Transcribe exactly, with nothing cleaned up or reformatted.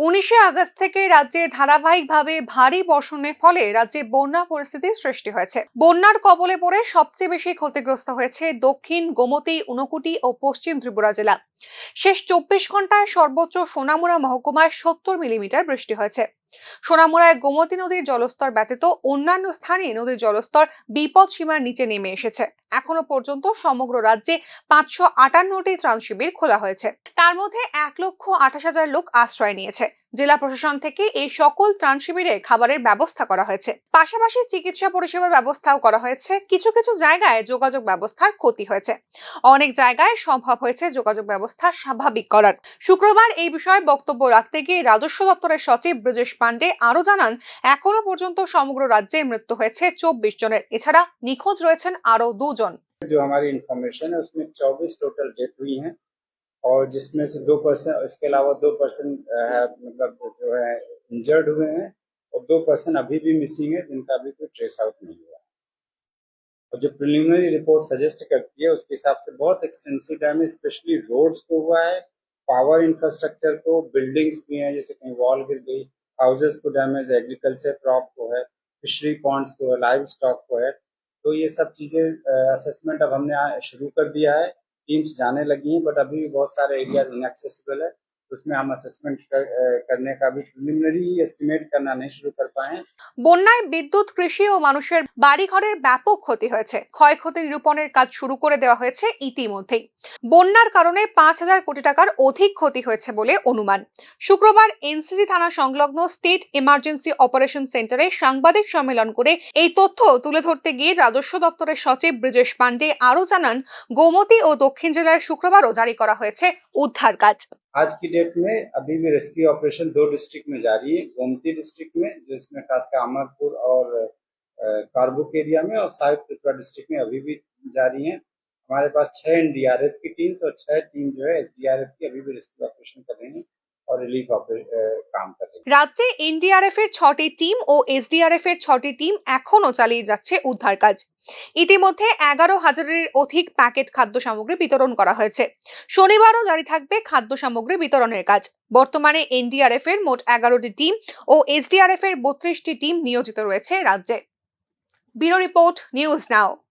উনিশে আগস্ট থেকে রাজ্যে ধারাবাহিকভাবে ভারী বর্ষণের ফলে রাজ্যে বন্যা পরিস্থিতির সৃষ্টি হয়েছে। বন্যার কবলে পড়ে সবচেয়ে বেশি ক্ষতিগ্রস্ত হয়েছে দক্ষিণ গোমতী, ঊনকোটি ও পশ্চিম ত্রিপুরা জেলা। শেষ চব্বিশ ঘন্টায় সর্বোচ্চ সোনামুড়া মহকুমায় সত্তর মিলিমিটার বৃষ্টি হয়েছে। সোনামুড়ায় গোমতী নদীর জলস্তর ব্যতীত অন্যান্য স্থানে নদীর জলস্তর বিপদসীমার নিচে নেমে এসেছে। এখনো পর্যন্ত সমগ্র রাজ্যে পাঁচশো আটান্নটি ত্রাণ শিবির খোলা হয়েছে। তার মধ্যে এক লক্ষ আঠাশ হাজার লোক আশ্রয় নিয়েছে। জেলা প্রশাসন থেকে এই সকল ত্রাণ শিবিরে খাবারের ব্যবস্থা করা হয়েছে। পাশাপাশি চিকিৎসা পরিষেবার ব্যবস্থাও করা হয়েছে। কিছু কিছু জায়গায় যোগাযোগ ব্যবস্থার ক্ষতি হয়েছে। অনেক জায়গায় সম্ভব হয়েছে যোগাযোগ ব্যবস্থা স্বাভাবিক করার। শুক্রবার এই বিষয়ে বক্তব্য রাখতে গিয়ে রাজস্ব দপ্তরের সচিব ব্রজেশ পাণ্ডে আরও জানান, এখনো পর্যন্ত সমগ্র রাজ্যে মৃত্যু হয়েছে চব্বিশ জনের। এছাড়া নিখোঁজ রয়েছেন আরও দুজন। जो हमारी इन्फॉर्मेशन है, उसमें चौबीस टोटल डेथ हुई हैं और जिसमें से दो परसेंट, इसके अलावा दो परसेंट है, मतलब जो है, इंजर्ड हुए हैं और दो परसेंट अभी भी मिसिंग है, जिनका अभी कोई ट्रेस आउट नहीं हुआ। और जो प्रिलिमिनरी रिपोर्ट सजेस्ट करती है, उसके हिसाब से बहुत एक्सटेंसिव डैमेज स्पेशली रोड्स को हुआ है, पावर इंफ्रास्ट्रक्चर को, बिल्डिंग्स भी हैं, जैसे कहीं वॉल गिर गई, हाउसेस को डैमेज, एग्रीकल्चर क्रॉप को है, फिशरी पॉन्ड्स को है, लाइव स्टॉक को है। तो ये सब चीजें, असेसमेंट अब हमने आ- शुरू कर दिया है। टीम्स जाने लगी हैं, बट अभी भी बहुत सारे एरियाज इनएक्सेसिबल है, उसमें हम असेसमेंट कर, अ, करने का भी प्रिलिमिनरी एस्टिमेट करना नहीं शुरू कर पाए हैं। বন্যায় বিদ্যুৎ, কৃষি ও মানুষের বাড়িঘরের ব্যাপক ক্ষতি হয়েছে। ক্ষয়ক্ষতি নিরূপণের কাজ শুরু করে দেওয়া হয়েছে ইতিমধ্যেই। বন্যার কারণে পাঁচ হাজার কোটি টাকার অধিক ক্ষতি হয়েছে বলে অনুমান। শুক্রবার এনসিসি থানা সংলগ্ন স্টেট ইমার্জেন্সি অপারেশন সেন্টারে সাংবাদিক সম্মেলন করে এই তথ্য তুলে ধরতে গিয়ে রাজস্ব দপ্তরের সচিব ব্রজেশ পাণ্ডে আরও জানান, গোমতী ও দক্ষিণ জেলায় শুক্রবারও জারি করা হয়েছে উদ্ধার কাজ। आज की डेट में अभी भी रेस्क्यू ऑपरेशन दो डिस्ट्रिक्ट में जारी है, गोमती डिस्ट्रिक्ट में, जिसमें खासकर अमरपुर और, अ, कारबुक एरिया में, और साउथ त्रिपुरा डिस्ट्रिक्ट में अभी भी जारी है। हमारे पास छह एनडीआरएफ की टीम्स और छह टीम जो है एसडीआरएफ की अभी भी रेस्क्यू ऑपरेशन कर रही है और रिलीफ ऑपरे-, अ, काम कर रही है। রাজ্যে এনডিআরএফ এর ছটি টিম ও এসডিআরএফ এর ছটি টিম এখনও চালিয়ে যাচ্ছে উদ্ধার কাজ। ইতিমধ্যে এগারো হাজারের অধিক প্যাকেট খাদ্য সামগ্রী বিতরণ করা হয়েছে। শনিবারও জারি থাকবে খাদ্য সামগ্রী বিতরণের কাজ। বর্তমানে এনডিআরএফ এর মোট এগারোটি টিম ও এসডিআরএফ এর বত্রিশটি টিম নিয়োজিত রয়েছে রাজ্যে। Bureau report, news now.